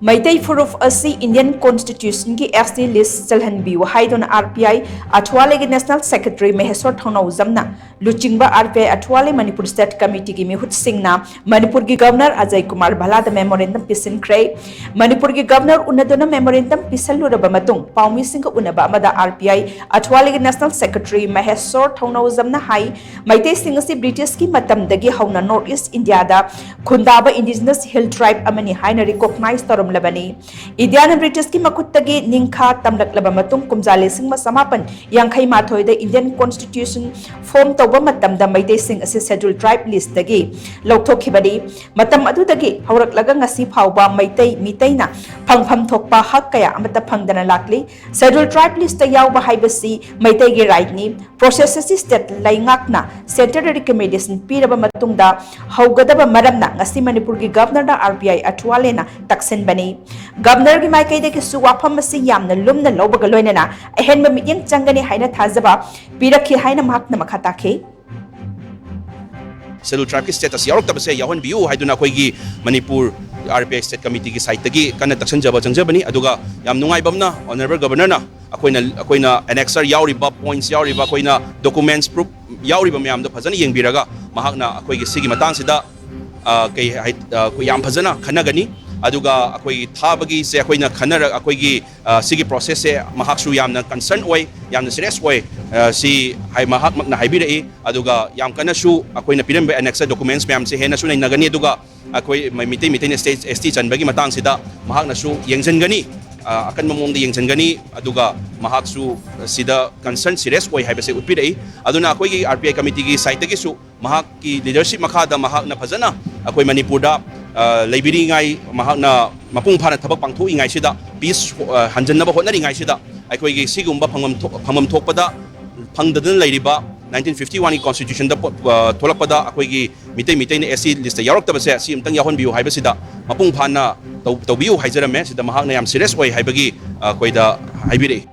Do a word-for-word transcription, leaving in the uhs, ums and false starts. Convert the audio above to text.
ꯃꯩꯇꯩ ꯐꯨꯔꯨꯞ ꯑꯁꯤ Indian Constitution ꯒꯤ S T list ꯆꯜꯍꯟꯕꯤꯌꯨ ꯍꯥꯏꯗꯨꯅ R P I ꯑꯊꯋꯥꯂꯦꯒꯤ National Secretary ꯃꯍꯦꯁꯣꯔ ꯊꯧꯅꯥꯎꯖꯝꯅ ꯂꯨꯆꯤꯡꯕ R P I ꯑꯊꯋꯥꯂꯦ Manipur State Committee ꯒꯤ ꯃꯤꯍꯨꯠꯁꯤꯡꯅ ꯃꯅꯤꯄꯨꯔꯒꯤ Governor ꯑꯖꯌ ꯀꯨꯃꯥꯔ ꯚꯜꯂꯥꯗ memorandum ꯄꯤꯁꯤꯟꯈ꯭ꯔꯦ꯫ ꯃꯅꯤꯄꯨꯔꯒꯤ Governor ꯎꯅꯗꯨꯅ memorandum ꯄꯤꯁꯜꯂꯨꯔꯕ ꯃꯇꯨꯡ ꯄꯥꯎꯃꯤꯁꯤꯡꯒ ꯎꯅꯕ ꯑꯃꯗ R P I ꯑꯊꯋꯥꯂꯦꯒꯤ National Secretary ꯃꯍꯦꯁꯣꯔ ꯊꯧꯅꯥꯎꯖꯝꯅ ꯍꯥꯏ, ꯃꯩꯇꯩꯁꯤꯡ ꯑꯁꯤ British ꯀꯤ ꯃꯇꯝꯗꯒꯤ ꯍꯧꯅ North East India ꯗ ꯈꯨꯟꯗꯥꯕ indigenous hill tribe ꯑꯃꯅꯤ ꯍꯥꯏꯅ recognize ꯇꯧꯔꯝꯂꯕꯅꯤ꯫ ꯏꯟꯗꯤꯌꯥꯅ British ꯀꯤ ꯃꯈꯨꯠꯇꯒꯤ ꯅꯤꯡꯈꯥ ꯇꯝꯂꯛꯂꯕ ꯃꯇꯨꯡ ꯀꯨꯝꯖꯥ ꯂꯤꯁꯤꯡ ꯑꯃ ꯆꯃꯥꯄꯟ ꯌꯥꯡꯈꯩ ꯃꯥꯊꯣꯏꯗ Indian Constitution form ꯇꯧꯕ ꯃꯇꯝꯗ ꯃꯩꯇꯩꯁꯤꯡ ꯑꯁꯤ Scheduled Tribe list ꯇꯒꯤ ꯂꯧꯊꯣꯛꯈꯤꯕꯅꯤ꯫ ꯃꯇꯝ ꯑꯗꯨꯗꯒꯤ ꯍꯧꯔꯛꯂꯒ ꯉꯁꯤ ꯐꯥꯎꯕ ꯃꯩꯇꯩ ꯃꯤꯇꯩꯅ ꯐꯪꯐꯝ ꯊꯣꯛꯄ ꯍꯛ ꯀꯌꯥ ꯑꯃꯠꯇ ꯐꯪꯗꯅ ꯂꯥꯛꯂꯤ꯫ Scheduled Tribe list ꯇ ꯌꯥꯎꯕ ꯍꯥꯏꯕꯁꯤ ꯃꯩꯇꯩꯒꯤ right ꯅꯤ꯫ Process ꯑꯁꯤ state ꯂꯩꯉꯥꯛꯅ centre ꯗ recommendation ꯄꯤꯔꯕ ꯃꯇꯨꯡꯗ ꯍꯧꯒꯗꯕ ꯃꯔꯝꯅ ꯉꯁꯤ ꯃꯅꯤꯄꯨꯔꯒꯤ Governor the R P I ꯑꯊꯋꯥꯂꯦꯅ ꯇꯛꯁꯤꯟꯕꯅꯤ꯫ Governor ꯒꯤ ꯃꯥꯏꯀꯩꯗꯒꯤꯁꯨ ꯋꯥꯐꯝ ꯑꯁꯤ ꯌꯥꯝꯅ ꯂꯨꯝꯅ ꯂꯧꯕꯒ ꯂꯣꯏꯅꯅ ꯑꯍꯦꯟꯕ ꯃꯤꯠꯌꯦꯡ ꯆꯪꯒꯅꯤ ꯍꯥꯏꯅ ꯊꯥꯖꯕ ꯄꯤꯔꯛꯈꯤ ꯍꯥꯏꯅ ꯃꯍꯥꯛꯅ ꯃꯈꯥ ꯇꯥꯈꯤ꯫ Scheduled Tribe ꯀꯤ status ꯌꯥꯎꯔꯛꯇꯕꯁꯦ ꯌꯥꯎꯍꯟꯕꯤꯌꯨ ꯍꯥꯏꯗꯨꯅ ꯑꯩꯈꯣꯏꯒꯤ Manipur R P I State Committee ꯒꯤ side ꯇꯒꯤ ꯀꯟꯅ ꯇꯛꯁꯟꯖꯕ ꯆꯪꯖꯕꯅꯤ꯫ ꯑꯗꯨꯒ ꯌꯥꯝ ꯅꯨꯡꯉꯥꯏꯕ ꯑꯃꯅ Honourable Governor ꯅ ꯑꯩꯈꯣꯏꯅ, ꯑꯩꯈꯣꯏꯅ annexure ꯌꯥꯎꯔꯤꯕ, points ꯌꯥꯎꯔꯤꯕ, ꯑꯩꯈꯣꯏꯅ documents proof ꯌꯥꯎꯔꯤꯕ ꯃꯌꯥꯝꯗꯣ ꯐꯖꯅ ꯌꯦꯡꯕꯤꯔꯒ ꯃꯍꯥꯛꯅ ꯑꯩꯈꯣꯏꯒꯤ ꯁꯤꯒꯤ ꯃꯇꯥꯡꯁꯤꯗ, ꯑ, ꯀꯩ ꯍꯥꯏ-, ꯑ, ꯑꯩꯈꯣꯏ ꯌꯥꯝ ꯐꯖꯅ ꯈꯟꯅꯒꯅꯤ꯫ ꯑꯗꯨꯒ ꯑꯩꯈꯣꯏꯒꯤ ꯊꯥꯕꯒꯤꯁꯦ ꯑꯩꯈꯣꯏꯅ ꯈꯟꯅꯔ-, ꯑꯩꯈꯣꯏꯒꯤ, ꯑ, ꯁꯤꯒꯤ process ꯁꯦ ꯃꯍꯥꯛꯁꯨ ꯌꯥꯝꯅ concern ꯑꯣꯏ, ꯌꯥꯝꯅ serious ꯑꯣꯏ, ꯑ, ꯁꯤ ꯍꯥꯏ-, ꯃꯍꯥꯛꯃꯛꯅ ꯍꯥꯏꯕꯤꯔꯛꯏ꯫ ꯑꯗꯨꯒ ꯌꯥꯝ ꯀꯟꯅꯁꯨ ꯑꯩꯈꯣꯏꯅ ꯄꯤꯔꯝꯕ annexure documents ꯃꯌꯥꯝꯁꯦ ꯍꯦꯟꯅꯁꯨ ꯅꯩꯅꯒꯅꯤ꯫ ꯑꯗꯨꯒ ꯑꯩꯈꯣꯏ ꯃꯩ-, ꯃꯩꯇꯩ, ꯃꯩꯇꯩꯅ state S T ꯆꯟꯕꯒꯤ ꯃꯇꯥꯡꯁꯤꯗ ꯃꯍꯥꯛꯅꯁꯨ ꯌꯦꯡꯁꯤꯟꯒꯅꯤ, ꯑ, ꯑꯀꯟꯕ ꯃꯑꯣꯡꯗ ꯌꯦꯡꯁꯤꯟꯒꯅꯤ꯫ ꯑꯗꯨꯒ ꯃꯍꯥꯛꯁꯨ ꯁꯤꯗ concern serious ꯑꯣꯏ ꯍꯥꯏꯕꯁꯦ ꯎꯠꯄꯤꯔꯛꯏ꯫ ꯑꯗꯨꯅ ꯑꯩꯈꯣꯏꯒꯤ R P I committee ꯒꯤ side ꯇꯒꯤꯁꯨ ꯃꯍꯥꯛꯀꯤ leadership ꯃꯈꯥꯗ ꯃꯍꯥꯛꯅ ꯐꯖꯅ ꯑꯩꯈꯣꯏ ꯃꯅꯤꯄꯨꯔꯗ, ꯑ, ꯂꯩꯕꯤꯔꯤꯉꯥꯏ, ꯃꯍꯥꯛꯅ ꯃꯄꯨꯡ ꯐꯥꯅ ꯊꯕꯛ ꯄꯥꯡꯊꯣꯛꯏꯉꯥꯏꯁꯤꯗ, peace, ꯑ, ꯍꯟꯖꯟꯅꯕ ꯍꯣꯠꯅꯔꯤꯉꯥꯏꯁꯤꯗ ꯑꯩꯈꯣꯏꯒꯤ ꯁꯤꯒꯨꯝꯕ ꯐꯪꯐꯝ ꯊꯣꯛ-, ꯐꯪꯐꯝ ꯊꯣꯛꯄꯗ ꯐꯪꯗꯗꯅ ꯂꯩꯔꯤꯕ nineteen fifty one ꯒꯤ Constitution ꯗ ꯄꯣ-, ꯑ, ꯊꯣꯛꯂꯛꯄꯗ ꯑꯩꯈꯣꯏꯒꯤ ꯃꯤꯇꯩ, ꯃꯤꯇꯩꯅ S T list ꯇ ꯌꯥꯎꯔꯛꯇꯕꯁꯦ ꯁꯤ ꯑꯃꯨꯛꯇꯪ ꯌꯥꯎꯍꯟꯕꯤꯌꯨ ꯍꯥꯏꯕꯁꯤꯗ ꯃꯄꯨꯡ ꯐꯥꯅ ꯇꯧ-, ꯇꯧꯕꯤꯌꯨ ꯍꯥꯏꯖꯔꯝꯃꯦ꯫ ꯁꯤꯗ ꯃꯍꯥꯛꯅ ꯌꯥꯝ serious ꯑꯣꯏ ꯍꯥꯏꯕꯒꯤ, ꯑ, ꯑꯩꯈꯣꯏꯗ ꯍꯥꯏꯕꯤꯔꯛꯏ꯫